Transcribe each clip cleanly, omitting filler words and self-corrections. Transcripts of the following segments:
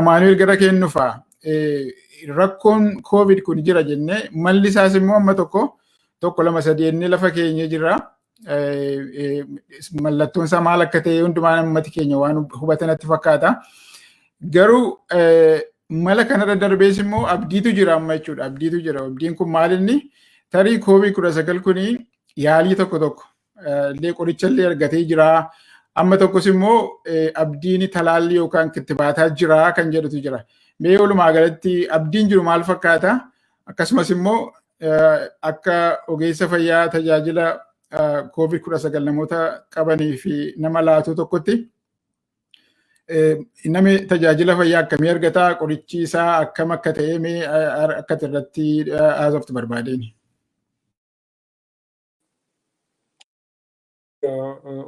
Amaanu'el, gara kennuufaa rakkoon COVID kun jira jennee, malli isaas immoo amma tokko tokko lama sadii jennee lafa keenya jira. Mallattoon isaa maal akka ta'e hundumaa ummati keenya waan hubatanatti fakkaata. Garuu mala kanarra darbees immoo abdiitu jira amma jechuudha. Abdiitu jira. Abdiin kun maal inni? Tarii COVID 19 kuni yaalii tokko tokko illee, qoricha illee argatee jira. Amma tokkos immoo abdiin talaallii yookaan kittibaataa jira kan jedhutu jira. Mee walumaa galatti abdiin jiru maal fakkaata? Akkasumas immoo akka ogeessa fayyaa tajaajila COVID 19 namoota qabanii fi nama laatu tokkotti, namni tajaajila fayyaa akkamii argataa? Qorichi isaa akkam akka ta'e mee akka irratti haasoftu barbaadeen.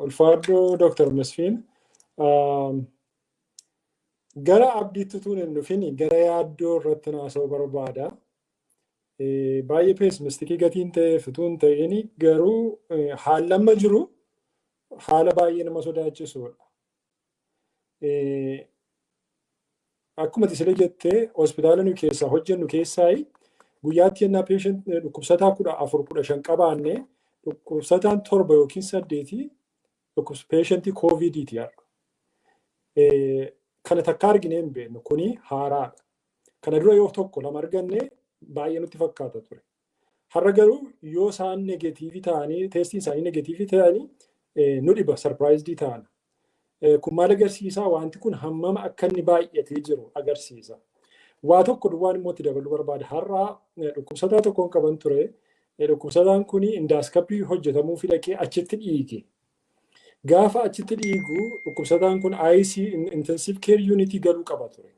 Ulfaadhoo, Dr. Mesfiin. Gara abdiitti utuu hin dhufin gara yaaddoo irratti haasa'uu barbaada. Baay'ee pessimistic gatiin ta'eef utuu hin ta'in, garuu haalli amma jiru haala baay'ee nama sodaachisudha. Akkuma ati jettee, hospitaala nu keessaa hojjennu keessaa guyyaatti yennaa patient dhukkubsataa 14, 15 qabaanne, dhukkubsataan torba yookiin saddeeti patientii COVIDiiti har'a. Kana takka arginee hin beeknu, kuni haaraadha. Kana dura yoo tokko lama arganne baay'ee nutti fakkaata ture. Har'a garuu yoo isaan negative ta'anii, testiin isaanii negative ta'anii, nu dhiba, surprised ta'an. Kun maal agarsiisa? Wanti kun hammam akka inni baay'atee jiru agarsiisa. Waa tokko duwwaan immoo itti dabaluu barbaada. Har'a dhukkubsataa tokkoon qaban ture. Dhukkubsataan kun endoscopy hojjetamuu dhaqee achitti dhiige. Gaafa achitti dhiigu dhukkubsataan kun IC, intensive care unit, galuu qaba ture.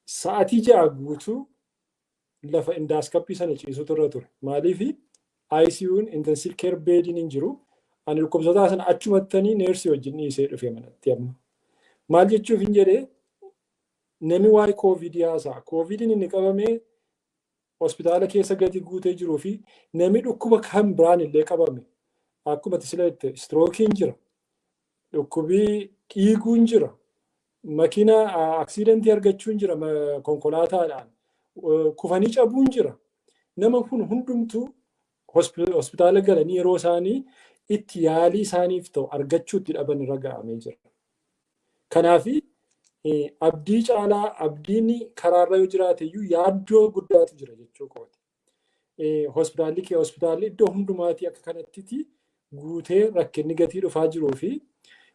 Sa'aatii 6 guutuu lafa endoscopy sana ciisutu irra ture. Maaliif? ICU'n, intensive care bediin, hin jiru. Ani dhukkubsataa sana achumattanii neersii wajjin dhiisee dhufe manatti amma. Maal jechuuf hin jedhee, namni waa'ee COVIDii haasa'a. COVIDiin inni qabamee hospitaala keessa gadi guutee jiruu fi namni dhukkuba kan biraan illee qabame. Akkuma sila jette, strokeiin jira. Dhukkubii dhiiguun jira. Makiina accidentii argachuun jira, konkolaataadhaan. Kufanii cabuun jira. Nama kun hundumtuu hospitaala galanii yeroo isaanii itti yaalii isaaniif ta'u argachuu itti dhaban irra ga'amee jira. Kanaafi abdii caalaa, abdiin karaarra yoo jiraate iyyuu, yaaddoo guddaatu jira jechuu kooti. Hospitaalli kee, hospitaalli iddoo hundumaatii akka kanattiti guutee rakkinni gatii dhufaa jiruu fi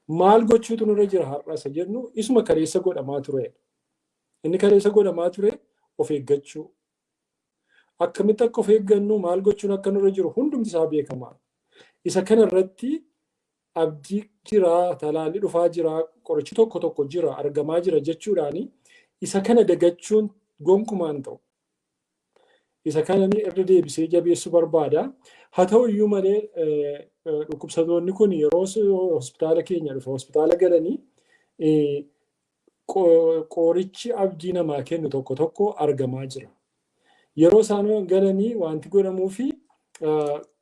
maal gochuutu nurra jira har'a isa jennu, isuma kaleessa godhamaa turedha. Inni kaleessa godhamaa ture of eeggachuu. Akkamitti akka of eeggannu, maal gochuun akka nurra jiru hundumti isaa beekamaa. Isa kana irratti abdii jira, talaalli dhufaa jira, qorichi tokko tokko jira, argamaa jira jechuudhaani isa kana dagachuun gonkumaan ta'u. Isa kana irra deebisee jabeessuu barbaada. Haa ta'u iyyuu malee, dhukkubsatoonni kun yeroo hospitaala keenya dhufe, hospitaala galanii, qorichi abdii namaa kennu tokko tokko argamaa jira. Yeroo isaan galanii wanti godhamuu fi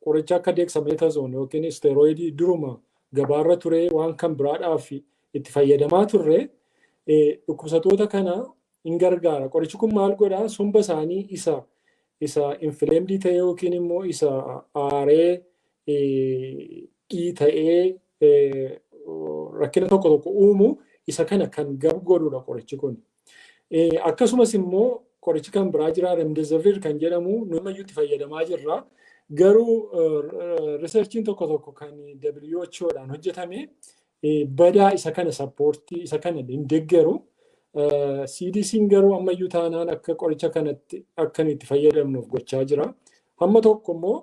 qoricha akka dexamethasone yookiin steroidii duruma gabaarra ture, waan kan biraadhaaf itti fayyadamaa turre, dhukkubsatoota kana hin gargaara. Qorichi kun maal godhaa? Somba isaanii isa inflamed ta'e yookiin immoo isa aaree dhiita'ee rakkina tokko tokko uumu, isa kana kan gab godhudha qorichi kun. Akkasumas immoo qorichi kan biraa jira, remdesivir kan jedhamu, namayyuu itti fayyadamaa jirra. Garuu researchiin tokko tokko kan WHOdhaan hojjetame badaa isa kana supportii, isa kana hin deeggaru. CDC'n garuu ammayyuu taanaan akka qoricha kanatti akka itti fayyadamnuuf gochaa jira. Hamma tokko immoo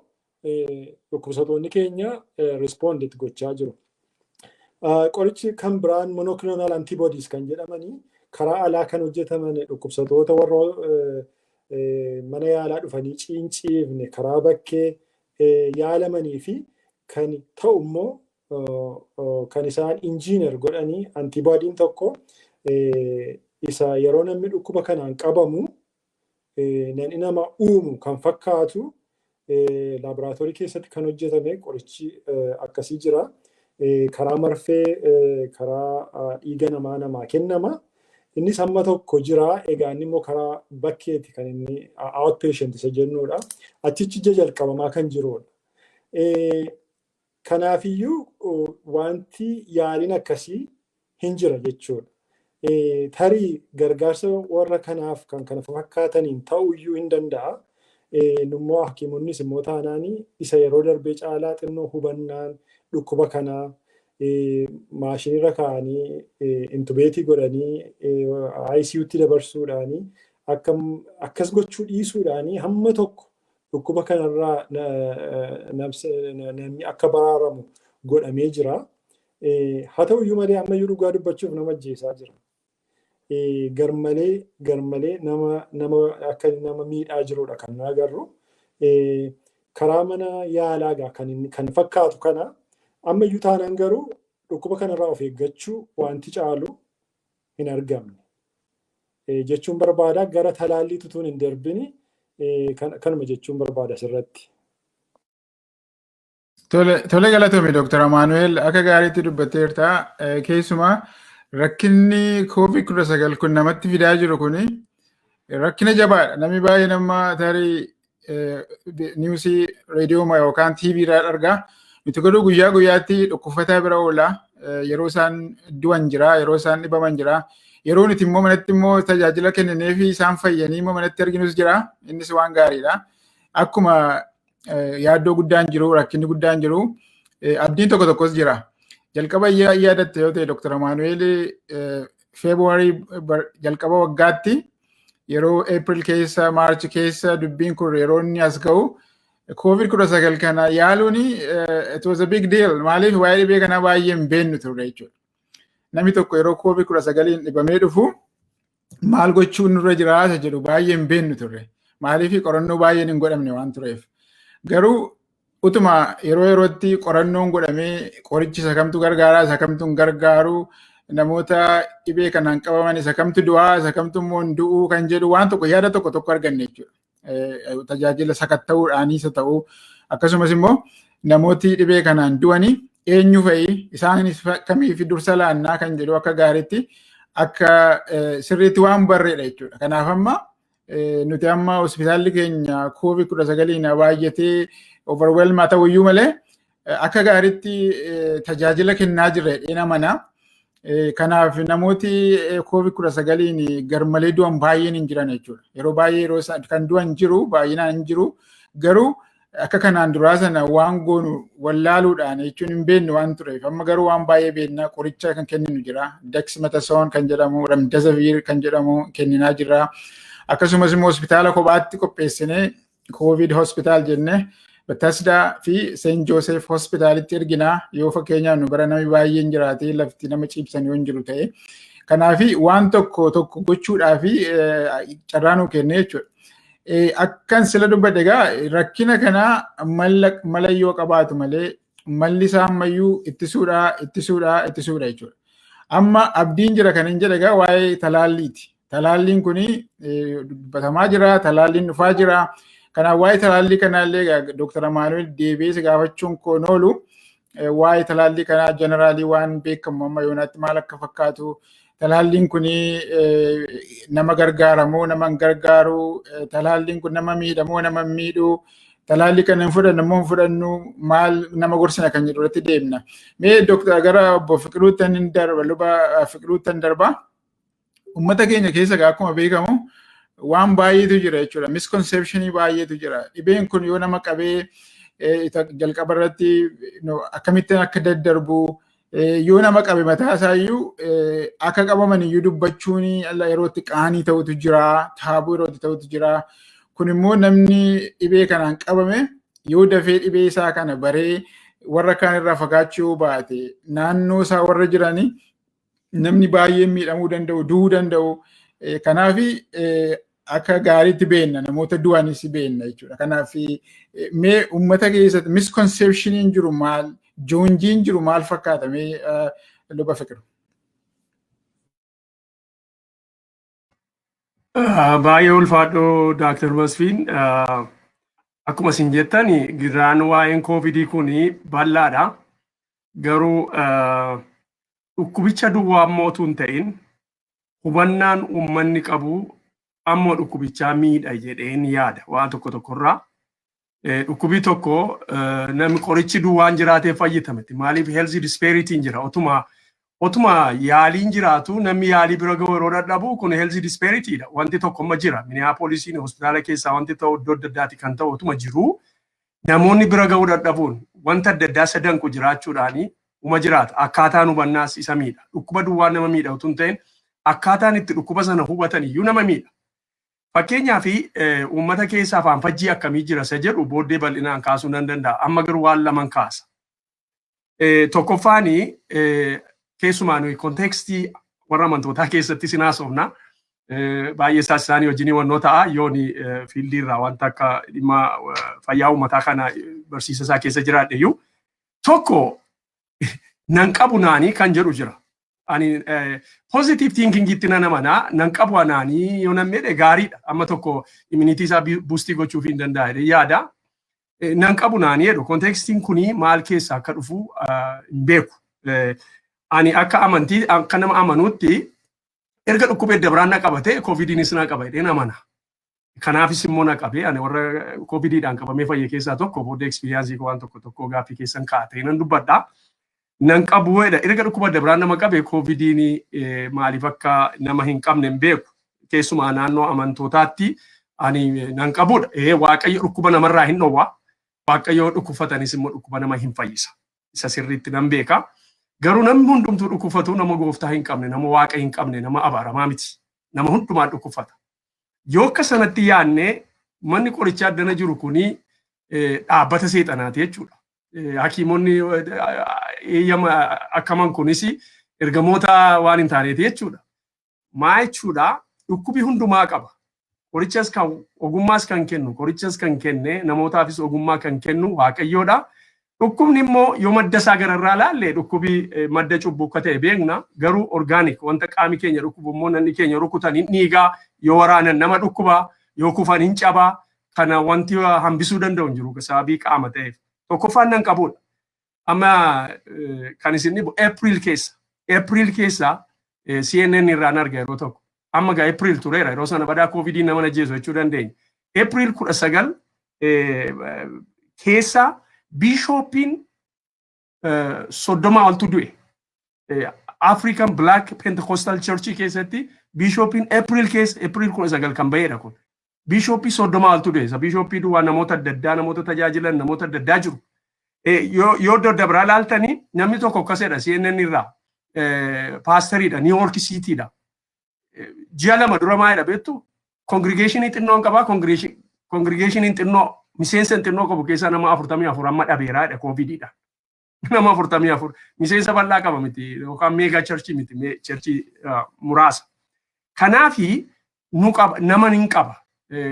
dhukkubsatoonni keenya respond itti gochaa jiru. Qorichi kan biraan monoclonal antibodies kan jedhamanii karaa alaa kan hojjetaman, dhukkubsatoota warra mana yaalaa dhufanii ciinciifne, karaa bakkee yaalamanii fi kan ta'u immoo, kan isaan engineer godhanii antibodyn tokko isa yeroo namni dhukkuba kanaan qabamu namni nama uumu kan fakkaatu, laaboraatoorii keessatti kan hojjetame qorichi akkasii jira. Karaa marfee, karaa dhiiga namaa namaa kennama. Innis hamma tokko jira. Egaa inni immoo karaa bakkeeti kan inni outpatient isa jennuudha. Achichi ija jalqabamaa kan jirudha. Kanaafiyyuu wanti yaaliin akkasii hin jira jechuudha. Tarii gargaarsa warra kanaaf kan kana fakkaataniin ta'uyyuu hin danda'a. Nummoo hakiimonnis immoo taanaanii isa yeroo darbee caalaa xinnoo hubannaan dhukkuba kanaa, maashinirra kaa'anii intubate godhanii ICUtti dabarsuudhaanii, akkas gochuu dhiisuudhaanii hamma tokko dhukkuba kanarraa namni akka baraaramu godhamee jira. Haa ta'uyyuu malee ammayyuu dhugaa dubbachuuf nama ajjeesaa jira. Garmalee garmalee nama akka nama miidhaa jirudha kan nu agarru. Karaa mana yaalaa gaa kan fakkaatu kana ammayyuu taanaan garuu dhukkuba kanarraa of eeggachuu wanti caalu hin argamne. Jechuun barbaada, gara talaallii tutuun hin darbini kanuma jechuun barbaada asirratti. Tole, galatoomi Dooktar Amaanu'eel, akka gaariitti dubbatteerta. Keessumaa rakkinni COVID-19 kun namatti fidaa jiru kuni rakkina jabaadha. Namni baay'ee nama tarii news reediyoo yookaan TV irraa argaa. Nuti garuu guyyaa guyyaatti dhukkufataa bira oola. Yeroo isaan du'an jira, yeroo isaan dhibaman jira. Yeroo nuti immoo manatti immoo tajaajila kenninee fi isaan fayyanii immoo manatti arginus jira. Innis waan gaariidha. Akkuma yaaddoo guddaan jiru, rakkinni guddaan jiru, abdiin tokko tokkos jira. Jalqaba yaadatte yoo ta'e, Dr. Amaanu'eel, February jalqaba waggaatti, yeroo April keessa, March keessa dubbiin kun yeroo inni as ga'u, COVID-19 kana yaaluun it was a big deal. Maaliif? Waa'ee dhibee kanaa baay'ee hin beeknu turre jechuudha. Namni tokko yeroo COVID-19n dhibamee dhufu maal gochuun nurra jiraata jedhu baay'ee hin beeknu turre. Maaliif? Qorannoo baay'een hin godhamne waan tureef. Garuu utuma yeroo yerootti qorannoon godhamee, qorichi isa kamtu gargaaraa, isa kamtu hin gargaaru, namoota dhibee kanaan qabaman isa kamtu du'aa, isa kamtu immoo hin du'uu kan jedhu waan tokko yaada tokko tokko arganne jechuudha. Tajaajila sakatta'uudhaanis haa ta'u, akkasumas immoo namooti dhibee kanaan du'anii eenyu fa'i, isaanis kamiif dursa laannaa kan jedhu akka gaariitti akka sirriitti waan barreedha jechuudha. Kanaaf amma nuti amma hospitaalli keenya COVID-19n baay'atee overwhelm haa ta'uyyuu malee akka gaariitti tajaajila kennaa jirra jedhee amana. Kanaaf namooti COVID-19n garmalee du'an baay'een hin jiran jechuudha. Yeroo baay'ee yeroo kan du'an jiru, baay'inaan hin jiru. Garuu akka kanaan duraa sana waan goonu wallaaluudhaan jechuun hin beeknu waan tureef, amma garuu waan baay'ee beekna. Qoricha kan kenninu jira. Dexamethasone kan jedhamu, Remdesivir kan jedhamu kenninaa jira. Akkasumas immoo hospitaala kophaatti qopheessinee COVID hospital jennee Bethesda fi St. Joseph Hospitalitti erginaa, yoo fakkeenyaaf nu bara namni baay'een jiraate lafti nama ciibsan yoo hin jiru ta'e. Kanaafi waan tokko tokko gochuudhaafi carraa nuu kenne jechuudha. Akkan sila dubbadhe egaa, rakkina kana mala yoo qabaatu malee malli isaa ammayyuu ittisuudha, ittisuudha, ittisuudha jechuudha. Amma abdiin jira kan hin jedhe egaa waa'ee talaalliiti. Talaalliin kuni dubbatamaa jira, talaalliin dhufaa jira. Kanaaf waa'ee talaallii kanaallee, Dr. Amaanuel, deebi'ee si gaafachuun koon oolu, waa'ee talaallii kanaa generally waan beekamu amma yoonaatti maal akka fakkaatu, talaalliin kun nama gargaaramoo nama hin gargaaru, talaalliin kun nama miidhamoo nama hin miidhu, talaallii kana hin fudhannu moo hin fudhannu, maal nama gorsina kan jedhu irratti deemna. Mee Dr. gara obbo Fiqiruutti hin darba, Luba Fiqiruutti hin darba. Uummata keenya keessa akkuma beekamu waan baay'eetu jira jechuudha. Misconceptionii baay'eetu jira. Dhibeen kun yoo nama qabee jalqaba irratti akkamittiin akka daddarbu, yoo nama qabe mataa isaayyuu akka qabaman iyyuu dubbachuun yeroo itti qaanii ta'utu jira. Taboo yeroo itti ta'utu jira. Kun immoo namni dhibee kanaan qabame yoo dafee dhibee isaa kana baree warra kaan irraa fagaachuu baate, naannoo isaa warra jiranii namni baay'een miidhamuu danda'u, du'uu danda'u. Kanaaf akka gaariitti beekna, namoota du'anis beekna jechuudha. Kanaaf mee uummata keessatti misconceptioniin jiru maal, joonjiin jiru maal fakkaata, mee Luba Fiqiru? Baay'ee ulfaadhoo, Daaktar Masfiin. Akkuma isin jettan, girraan waa'een koovidii kun bal'aadha. Garuu dhukkubicha duwwaa immoo utuu hin ta'in Hubannaan uummanni qabu ammoo dhukkubichaa miidha jedheen yaada waan tokko tokkorraa. Dhukkubii tokko namni qorichi duwwaan jiraatee fayyita miti. Maaliif, health disparity jira. Otuma yaaliin jiraatu namni yaalii bira ga'u yeroo dadhabu, kun health disparity dha. Wanti tokko amma jira. Minneapolisiin hospitaala keessaa wanti ta'u, iddoo adda addaati kan ta'u otuma jiru, namoonni bira ga'uu dadhabuun wanta adda addaa sadanku jiraachuudhaani uma jiraata. Akkaataan hubannaas isa miidha. Dhukkuba duwwaan nama miidha utuu hin ta'in, akkaataan itti dhukkuba sana hubatan iyyuu nama miidha. Fakkeenyaaf, uummata keessaa afaan fajjii akkamii jira isa jedhu booddee bal'inaan kaasuu nan danda'a. Amma garuu waan laman kaasa. Tokkoffaani, keessumaa nuyi contextii warra amantootaa keessatti sin haasofna. Baay'ee isaas isaanii wajjin wannoo ta'a, yooni fieldii irraa wanta akka dhimma fayyaa uummataa kana barsiisa isaa keessa jiraadhe iyyuu. Tokko, nan qabu naanii kan jedhu jira. Ani positive thinking itti nan amanaa. Nan qabu naanii yoo nan jedhe gaariidha. Amma tokko immunity isaa boostii gochuuf hin danda'a yaada. Nan qabu naanii jedhu, contextiin kuni maal keessaa akka dhufu hin beeku. Ani akka amantii, akka nama amanuutti, erga dhukkubee dabiraan na qabate, COVIDiinis na qaba jedheen amana. Kanaafis immoo na qabe. Ani warra COVIDiidhaan qabamee fayye keessaa tokko. Booddee experienceii waan tokko tokko gaaffii keessan kaa'atee nan dubbadha. Nan qabu jedha. Erga dhukkuba dabiraan nama qabe, COVIDiin maaliif akka nama hin qabne hin beeku. Keessumaa naannoo amantootaatti ani nan qabudha. Waaqayyo dhukkuba namarraa hin dhowwa. Waaqayyo dhukkubsatanis immoo dhukkuba nama hin fayyisa. Isa sirriitti nan beeka. Garuu namni hundumtuu dhukkubfatu nama gooftaa hin qabne, nama waaqa hin qabne, nama abaaramaa miti. Nama hundumaa dhukkubfata. Yoo akka sanatti yaadne, manni qorichaa addana jiru kuni dhaabbata seexanaati jechuudha. Hakiimonni eeyyama akkaman kunis ergamoota waan hin taaneeti jechuudha. Maa jechuudha, dhukkubi hundumaa qaba. Qorichas kan ogummaas kan kennu, qorichas kan kenne, namootaafis ogummaa kan kennu Waaqayyoodha. Dhukkubni immoo yoo madda isaa gararraa laalle, dhukkubi madda cubbuu akka ta'e beekna. Garuu organic wanta qaami keenya dhukkubu immoo, namni keenya rukutan hin dhiigaa, yoo waraanan nama dhukkubaa, yoo kufan hin cabaa. Kana wanti hambisuu danda'u hin jiru sababii qaama ta'eef. Tokkoffaan nan qabudha. Amma kan isin dhibu April keessa. April keessa CNN irraan arga yeroo tokko. Amma gaa April tureera, yeroo sana badaa COVIDii nama ajjeesu jechuu dandeenya. April 19 keessa bishopiin 30 oltu du'e. African Black Pentecostal Church keessatti bishopiin April keessa, April 19 kan bahedha kun. Bishopii 30 oltu du'e. Isa bishopii duwwaa, namoota adda addaa, namoota tajaajilan, namoota adda addaa jiru. Yoo dabraa laaltanii, namni tokko akkasidha, CNN irraa, pastoriidha, New York Cityidha. Ji'a 2 dura maalidha beektu? Congregationii xinnoon qabaa, congregationiin xinnoo miseensa xinnoo qabu keessaa nama 44 amma dhabeeraadha COVIDiidha. Nama 44, miseensa bal'aa qaba miti yookaan mega churchii miti, churchii muraasa. Kanaafi nu qaba, nama hin qaba,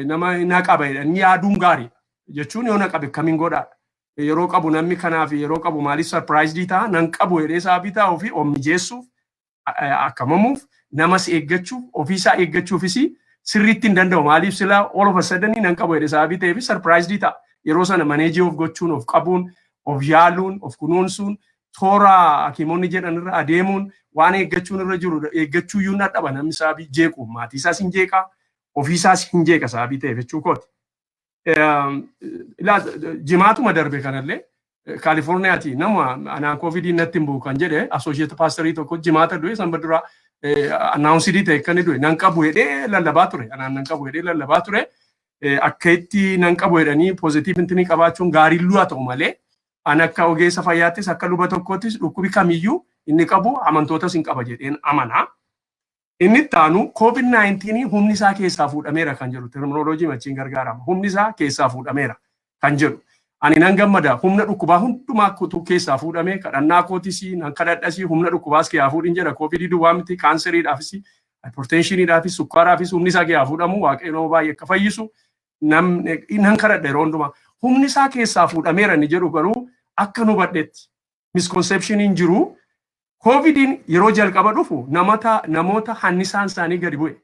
nama na qaba jedhanii yaaduun gaariidha. Jechuun yoo na qabe kamiin godhaadha. Yeroo qabu namni, kanaaf yeroo qabu maaliif surprisedii ta'a? Nan qabu jedhee sababii taa'uu fi of mijeessuuf, akkamamuuf, namas eeggachuuf, ofiisaa eeggachuufis sirriitti hin danda'u. Maaliif, sila all of a sudden nan qabu jedhee sababii ta'eef surprisedii ta'a. Yeroo sana manageii of gochuun, of qabuun, of yaaluun, of kunuunsuun, toora hakiimonni jedhan irra adeemuun, waan eeggachuun irra jiru eeggachuu iyyuu na dhaba namni sababii jeequ, maatii isaas hin jeeqaa, ofiisaas hin jeeqa sababii ta'eef jechuu kooti. Jimaatuma darbe kanallee Kaalifoorniyaati nama anaan COVIDii natti hin bu'u kan jedhe, associate pastorii tokko, jimaata du'e. Sanba dura announcedii ta'e akka inni du'e. Nan qabu jedhee lallabaa ture, anaan nan qabu jedhee lallabaa ture. Akka itti nan qabu jedhanii positive intinii qabaachuun gaariilluu haa ta'u malee, an akka ogeessa fayyaattis, akka luba tokkottis, dhukkubi kamiyyuu inni qabu amantootas hin qaba jedheen amanaa. Inni itti aanu, COVID-19 humni isaa keessaa fuudhameera kan jedhu, terminology machiin gargaarama. Humni isaa keessaa fuudhameera kan jedhu. Ani nan gammada, humna dhukkubaa hundumaa kutuu keessaa fuudhame. Kadhannaa kootis nan kadhadhasii, humna dhukkubaas keessaa fuudhin jedha. COVIDii duwwaa miti, kaanseriidhaafis, hypertensioniidhaafis, sukkaaraafis humni isaa keessaa fuudhamu, Waaqayyo nama baay'ee akka fayyisu nan kadhadha yeroo hundumaa. Humni isaa keessaa fuudhameera inni jedhu garuu, akka nu hubadhetti, misconceptioniin jiru, COVIDiin yeroo jalqaba dhufu namoota hannisaan isaanii gadi bu'e,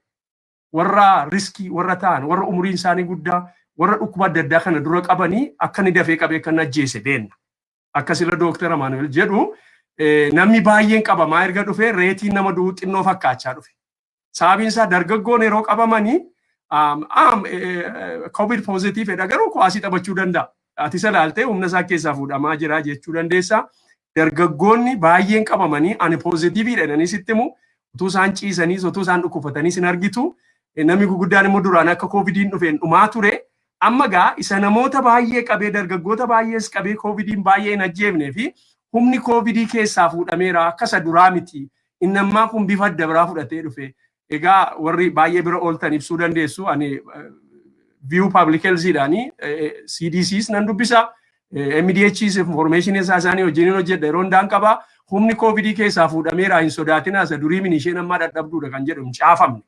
warra riskii warra ta'an, warra umuriin isaanii guddaa, warra dhukkuba adda addaa kana dura qabanii akka inni dafee qabee kan ajjeese beenna. Akkasirra Dooktar Amaanuel jedhu, namni baay'een qabamaa erga dhufe, rateiin nama du'uu xinnoo fakkaachaa dhufe. Sababiin isaa dargaggoon yeroo qabamanii am COVID positive dha, garuu kuwaasii taphachuu danda'a. Ati isa ilaaltee humna isaa keessaa fuudhamaa jira jechuu dandeessa. Dargaggoonni baay'een qabamanii ani positive dha jedhanii sitti himu, utuu isaan ciisaniis utuu isaan dhukkufataniis hin argitu. Namni guguddaan immoo duraan akka COVIDiin dhufeen dhumaa ture. Amma gaa isa namoota baay'ee qabee, dargaggoota baay'ees qabee, COVIDiin baay'ee hin ajjeefnee fi humni COVIDii keessaa fuudhameera, akka isa duraa miti. Inni ammaa kun bifa adda biraa fudhatee dhufe. Egaa warri baay'ee bira ooltan ibsuu dandeessu. Ani view public healthiidhaani CDCs nan dubbisa. MDHs information isaa isaanii wajjin hojjedha, yeroo hundaan qaba. Humni COVIDii keessaa fuudhameera, hin sodaatinaa, isa durii mini, isheen ammaa dadhabduudha kan jedhu hin caafamne.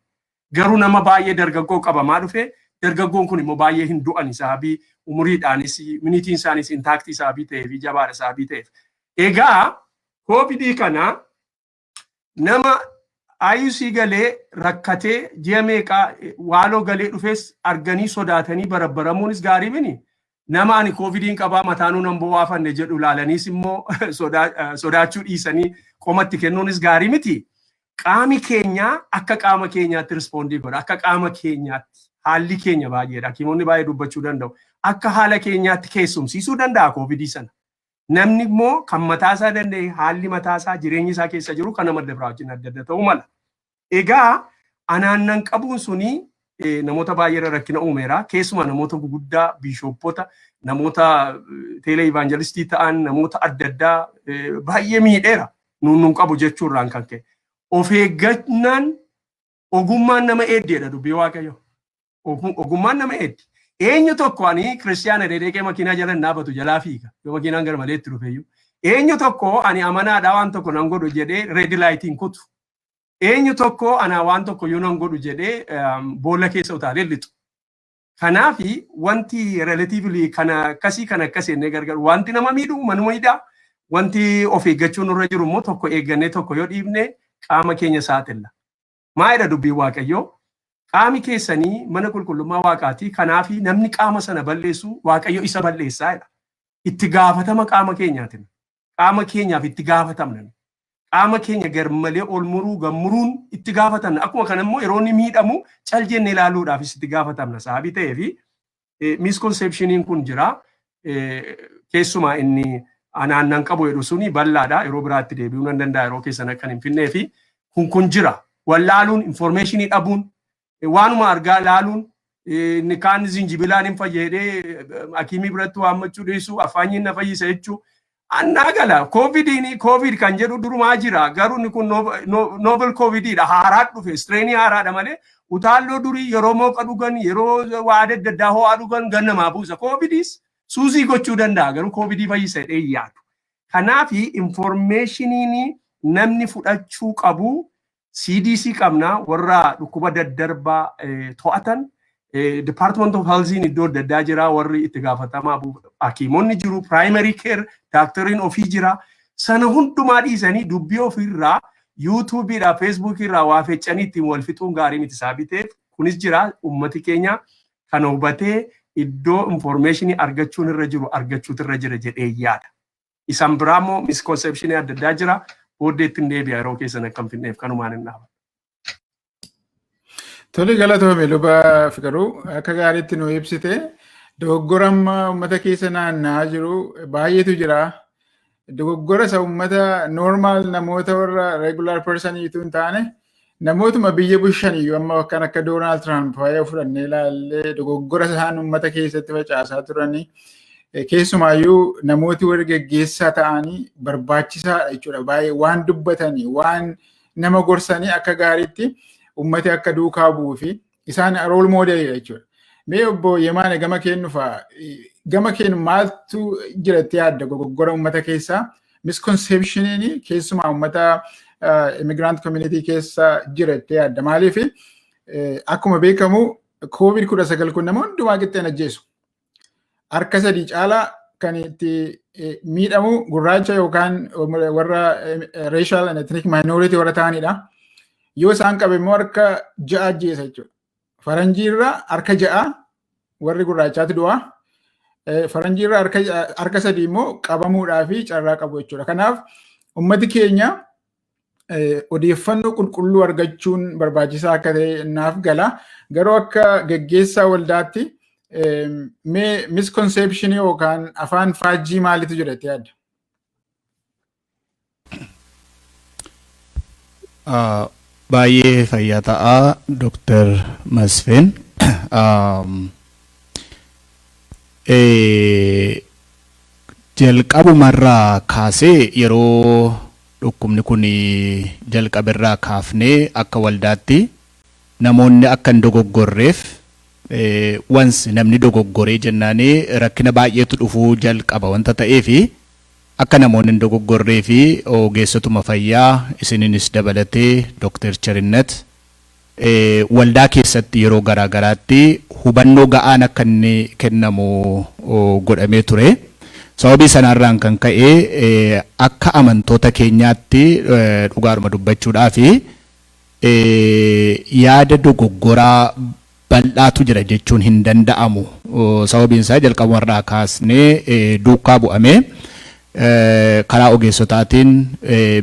Garuu nama baay'ee dargaggoo qabamaa dhufe. Dargaggoon kun immoo baay'ee hin du'an, sababii umuriidhaanis immunityn isaanis intact sababii ta'eef, jabaadha sababii ta'eef. Egaa COVIDii kana nama ICU galee rakkatee ji'a meeqaa waaloo galee dhufes arganii sodaatanii barabbaramuunis gaarii mini. Nama ani COVIDiin qabaa, mataanuu nan bo'aafanne jedhu ilaalaniis immoo sodaachuu dhiisanii qomatti kennuunis gaarii miti. Qaami keenya akka qaama keenyaatti respond godha. Akka qaama keenyaatti haalli keenya baay'eedha. Hakiimonni baay'ee dubbachuu danda'u. Akka haala keenyaatti keessumsiisuu danda'a COVIDii sana. Namni immoo kan mataasaa danda'e, haalli mataasaa, jireenyi isaa keessa jiru kan nama adda biraa wajjin adda adda ta'uu mala. Egaa anaannan qabuun suni namoota baay'eerra rakkina uumeera. Keessumaa namoota guguddaa, bishopota, namoota tele-evangelist ta'an, namoota adda addaa baay'ee miidheera. Nuun nun qabu jechuurraan kan ka'e. Of eeggannaan ogummaan nama eeddeedha dubbii Waaqayyo. Ogummaan nama eeddi. Eenyu tokko ani kiristiyaana deedeeqee makiinaa jala hin dhaabatu, jalaa fiiga yoo makiinaan gara malee itti dhufeyyuu. Eenyu tokko ani amanaadhaa, waan tokko nan godhu jedhee red lightiin kutu. Eenyu tokko ana waan tokko yoo nan godhu jedhee boolla keessa utaalee lixu. Kanaafi wanti relatively kana akkasii kana akkas jennee gargar wanti nama miidhu manuma miidhaa. Wanti of eeggachuun nurra jiru immoo tokko eeggannee tokko yoo dhiibne qaama keenya saaxilla. Maayidha dubbiin Waaqayyoo? Qaami keessanii mana qulqullummaa Waaqaati. Kanaafi namni qaama sana balleessu Waaqayyo isa balleessaa jedha. Itti gaafatama qaama keenyaatiin. Qaama keenyaaf itti gaafatamna. Qaama keenya garmalee ol muruu gammuruun itti gaafatamna. Akkuma kana immoo yeroo inni miidhamu cal jennee ilaaluudhaafis itti gaafatamna. Sababii ta'eefi misconceptioniin kun jira. Keessumaa inni anaannan qabu jedhu suni bal'aadha. Yeroo biraatti deebi'uu nan danda'a, yeroo keessan akkan hin finnee fi kun jira. Wallaaluun, information dhabuun, waanuma argaa laaluun, inni kaan zinjibilaan hin fayyadee hakiimii biratti waammachuu dhiisuu, afaanyiin na fayyisa jechuu. Annaa gala COVIDiin, COVID kan jedhu durumaa jira, garuu inni kun novel COVIDiidha, haaraa dhufe, strain haaraadha malee utaalloo durii yeroo mooqa dhugan, yeroo waa adda addaa ho'aa dhugan gannamaa buusa. COVIDiis suusii gochuu danda'a, garuu COVIDii fayyisa jedhee yaadu. Kanaafi informationiin namni fudhachuu qabu, CDC qabna, warra dhukkuba daddarbaa to'atan, Department of Health iddoo adda addaa jira, warri itti gaafatamaa hakiimonni jiru, primary care doctoriin ofii jira. Sana hundumaa dhiisanii dubbii ofiirraa YouTubeiidhaa Facebookiirraa waa feccanii ittiin wal fixuun gaarii miti. Sababii ta'eef kunis jira. Ummati keenya kana hubatee iddoo information argachuun irra jiru argachuutu irra jira jedhee yaada. Isan biraa immoo misconception adda addaa jira. Booddee ittiin deebi'a, yeroo keessan akka hin finneef kanumaan hin dhaaba. Tole, galatoome Luba Fiqiruu, akka gaariitti nu ibsite. Dogoggora amma uummata keessa naanna'aa jiru baay'eetu jira. Dogoggora isa uummata normal, namoota warra regular person iitu hin taane, namootuma biyya bulchan iyyuu amma kan akka Donald Trump fa'aa fudhannee ilaallee, dogoggora isaan uummata keessatti facaasaa turanii, keessumaayyuu namooti warri geggeessaa ta'anii barbaachisaadha jechuudha. Baay'ee waan dubbatanii, waan nama gorsanii akka gaariitti ummati akka duukaa bu'uu fi isaan role modelidha jechuudha. Mee obbo Yemaane, gama keenyu fa'a, gama keenu maaltu jira itti yaadda dogoggora uummata keessaa, misconceptioniin keessumaa uummata immigrant community keessa jira itti yaadda? Maaliif, akkuma beekamu COVID-19 kun nama hundumaa qixxeen ajjeesu. Harka sadii caalaa kan itti miidhamu gurraacha yookaan warra racial and ethnic minority warra ta'anidha. Yoo isaan qabe immoo harka ja'a ajjeesa jechuudha. Faranjii irraa harka ja'a warri gurraachaatu du'a. Faranjii irraa harka sadii immoo qabamuudhaa fi carraa qabu jechuudha. Kanaaf ummati keenya Odeeffannoo qulqulluu argachuun barbaachisaa akka ta'e naaf gala. Garuu akka geggeessaa waldaatti mee misconception yookaan afaan faajjii maalitu jira itti yaadda? Baay'ee fayyaa ta'a, Dr. Masfin. Jalqabumarraa kaasee, yeroo dhukkubni kun jalqaberraa kaafnee, akka waldaatti namoonni akka hin dogoggorreef, once namni dogoggoree jennaanii rakkina baay'eetu dhufuu jalqaba wanta ta'eefi, akka namoonni hin dogoggorree fi ogeessotuma fayyaa isininis dabalatee, Dr. Cherinet, waldaa keessatti yeroo garaa garaatti hubannoo ga'aan akka inni kennamu godhamee ture. Sababii sanaarraan kan ka'e akka amantoota keenyaatti dhugaadhuma dubbachuudhaa fi yaada dogoggoraa bal'aatu jira jechuun hin danda'amu. Sababiin isaa jalqabumarraa kaasnee duukaa bu'amee karaa ogeessotaatiin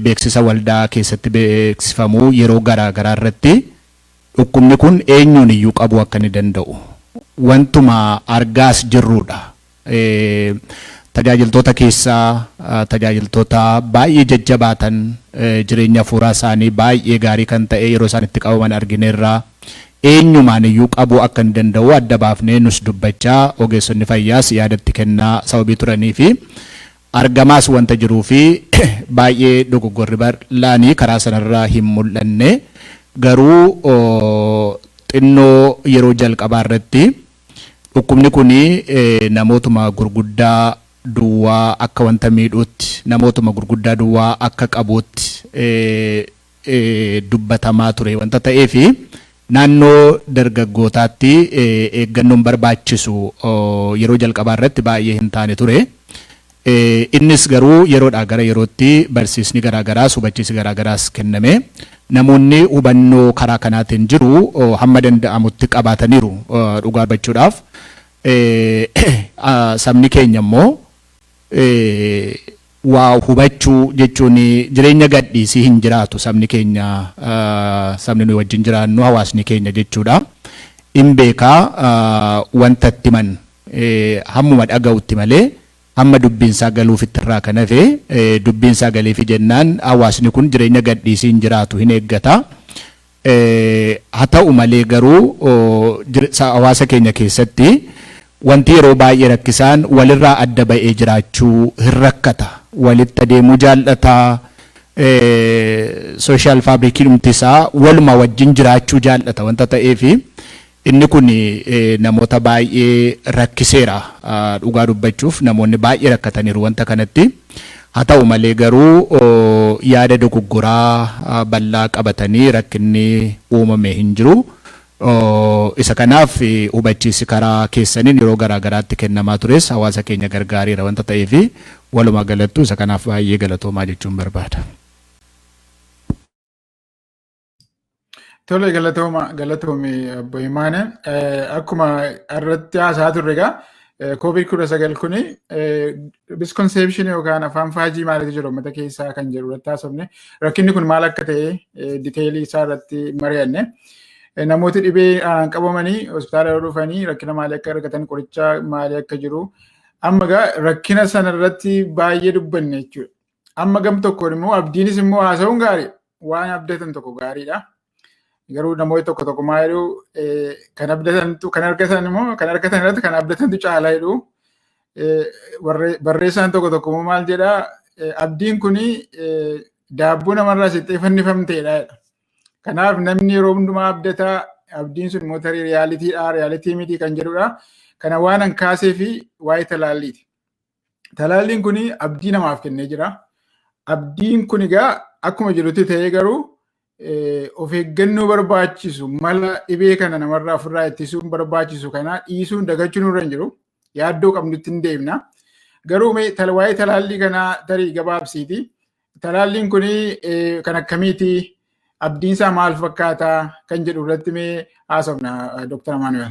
beeksisa waldaa keessatti beeksifamuu yeroo garaa garaa irratti dhukkubni kun eenyuun iyyuu qabuu akka inni danda'u wantuma argaas jirrudha. Tajaajiltoota keessaa tajaajiltoota baay'ee jajjabaatan, jireenya hafuuraa isaanii baay'ee gaarii kan ta'e yeroo isaan itti qabaman argineerra. Eenyumaan iyyuu qabuu akka inni danda'u adda baafnee nus dubbachaa, ogeessonni fayyaas yaadatti kennaa sababii turanii fi argamaas wanta jiruu fi baay'ee dogoggorri bal'aanii karaa sanarraa hin mul'anne. Garuu xinnoo yeroo jalqabaa irratti dhukkubni kun namootuma gurguddaa duwwaa akka wanta miidhuutti, namootuma gurguddaa duwwaa akka qabuutti dubbatamaa ture wanta ta'eefi naannoo dargaggootaatti eeggannoon barbaachisu yeroo jalqabaa irratti baay'ee hin taane ture. Innis garuu yeroodhaa gara yerootti barsiisni garaagaraas hubachiisi garaagaraas kenname. Namoonni hubannoo karaa kanaatiin jiru hamma danda'amutti qabaataniiru dhugaa dubbachuudhaaf. Sabni keenya immoo waa hubachuu jechuun jireenya gadhiisii hin jiraatu sabni keenya, sabni nuyi wajjin jiraannu, hawaasni keenya jechuudha. In beekaa, wanta itti himan hammuma dhaga'utti malee hamma dubbiinsaa galuufitti irraa kan hafe, dubbiinsaa galeefi jennaan hawaasni kun jireenya gadhiisii hin jiraatu, hin eeggata. Haa ta'u malee garuu hawaasa keenya keessatti wanti yeroo baay'ee rakkisaan walirraa adda ba'ee jiraachuu hin rakkata. Walitti adeemuu jaallata. Social fabriciin dhumti isaa waluma wajjin jiraachuu jaallata wanta ta'eefi inni kun namoota baay'ee rakkiseera. Dhugaa dubbachuuf namoonni baay'ee rakkataniiru wanta kanatti. Haa ta'u malee garuu yaada dogoggoraa bal'aa qabatanii rakkinni uumame hin jiru. Isa kanaaf hubachiisi karaa keessaniin yeroo garaa garaatti kennamaa tures hawaasa keenya gargaareera wanta ta'eefi walumaa galattuu isa kanaaf baay'ee galatoomaa jechuun barbaada. Tole, galatooma, galatoomi obbo Himaane. Akkuma irratti haasaa turre egaa COVID-19 kuni misconception yookaan afaan faajii maalitu jira uummata keessaa kan jedhu irratti haasofne, rakkinni kun maal akka ta'e detailii isaa irratti mari'anne. Namooti dhibee qabamanii hospitaala yeroo dhufanii rakkina maalii akka argatan, qoricha maalii akka jiru, amma egaa rakkina sana irratti baay'ee dubbanne jechuudha. Amma gam tokkoon immoo abdiinis immoo haasa'uun gaarii, waan abdatan tokko gaariidha. Garuu namoonni tokko tokko maal jedhu, kan abdatantu kan argatan immoo kan argatan irratti kan abdatantu caalaa jedhu. Barreessaan tokko tokko immoo maal jedhaa, abdiin kuni daabboo namarraa sittee fannifamteedha jedha. Kanaaf namni yeroo hundumaa abdataa, abdiin sun immoo tarii realitydha, reality miti kan jedhudha. Kana waan an kaasee fi waa'ee talaalliiti. Talaalliin kun abdii namaaf kennee jira. Abdiin kun egaa akkuma jirutti ta'ee garuu of eeggannoo barbaachisu, mala dhibee kana namarraa ofirraa ittisuun barbaachisu kana dhiisuun dagachuun irra hin jiru. Yaaddoo qabnutti hin deemna. Garuu mee waa'ee talaallii kanaa tarii gabaabsiiti. Talaalliin kun kan akkamiiti? Abdiin isaa maal fakkaataa kan jedhu irratti mee haasofna, Dr. Amaanuel.